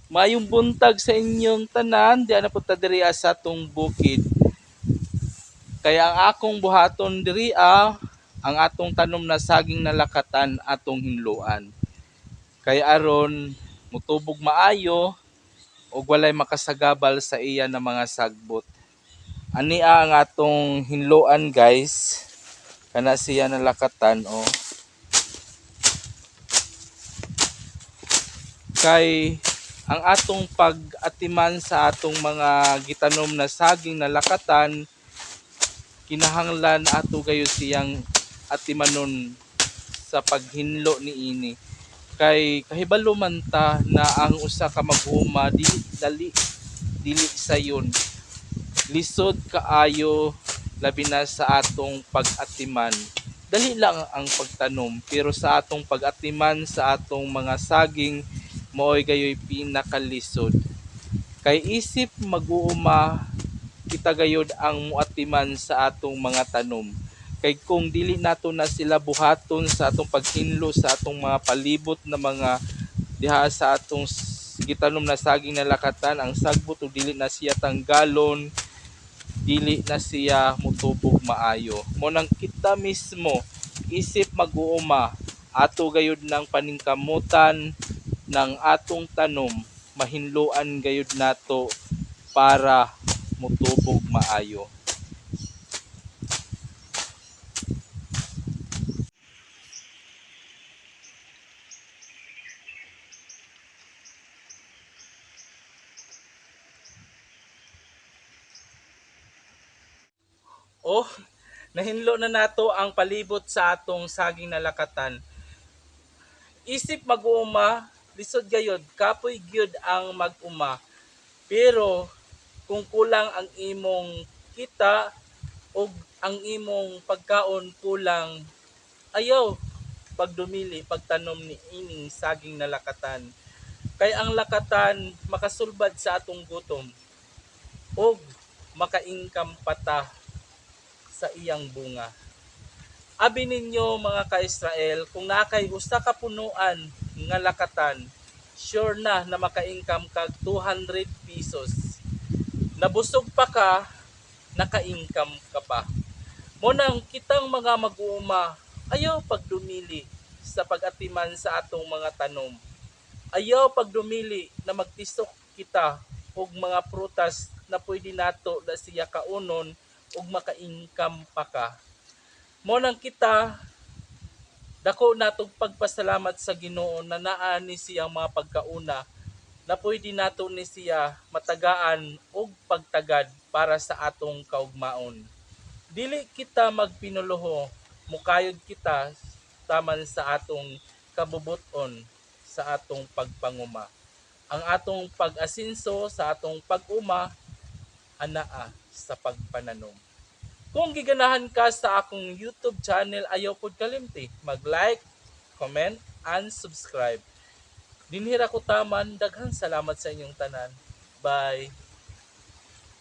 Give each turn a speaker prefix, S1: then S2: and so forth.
S1: Maayong buntag sa inyong tanan, diha na punta diri sa atong bukid. Kaya ang akong buhaton diri ang atong tanom na saging na lakatan atong hinloan. Kay aron mutubog maayo ug walay makasagabal sa iya na mga sagbot. Ania ang atong hinloan, guys. Kana siya na lakatan, oh. Kay ang atong pag-atiman sa atong mga gitanom na saging na lakatan, kinahanglan ato gayo siyang atimanon sa paghinlo niini. Kay kahibalo man ta na ang usa ka mag-uuma dili dali, dili sayon. Lisod kaayo labi na sa atong pag-atiman. Dali lang ang pagtanom pero sa atong pag-atiman sa atong mga saging maoy gayoy pinakalisod. Kay isip mag-uuma kita gayod ang muatiman sa atong mga tanom. Kay kung dili nato na sila buhaton sa atong paghinlo sa atong mga palibot na mga diha sa atong gitanom na saging na lakatan, ang sagbot ug dili na siya tanggalon, dili na siya mutubog maayo. Mo nang kita mismo isip mag-uuma ato gayud ng paningkamutan ng atong tanom, mahinloan gayud nato para mutubog maayo. Oh, nahinlo na nato ang palibot sa atong saging na lakatan. Isip mag-uuma, lisod gayud, kapoy gyud ang mag-uma. Pero kung kulang ang imong kita og ang imong pagkaon kulang, ayaw pagdumili pagtanom ni ining saging na lakatan. Kay ang lakatan makasulbad sa atong gutom og maka-income pa ta sa iyang bunga. Abi ninyo mga ka-Israel, kung naa kay usa ka punuan nga lakatan, sure na na maka-income kag 200 pesos. Nabusog pa ka, naka-income ka pa. Mo nang kitang mga mag-uuma, ayaw pagdumili sa pag-atiman sa atong mga tanom. Ayaw pagdumili na magtisok kita og mga prutas na pwede nato na siya kaunon ug maka-income pa ka. Mo nang kita dako natong pagpasalamat sa Ginoo na naa ni siyang mga pagkauna na pwede nato ni siya matagaan og pagtagad para sa atong kaugmaon. Dili kita magpinuluho, mukayod kita taman sa atong kabubuton sa atong pagpanguma. Ang atong pag-asinso sa atong pag-uma anaa sa pagpananom. Kung giganahan ka sa akong YouTube channel, ayaw pod kalimti mag-like, comment, and subscribe. Dinhira ko taman, daghan salamat sa inyong tanan. Bye.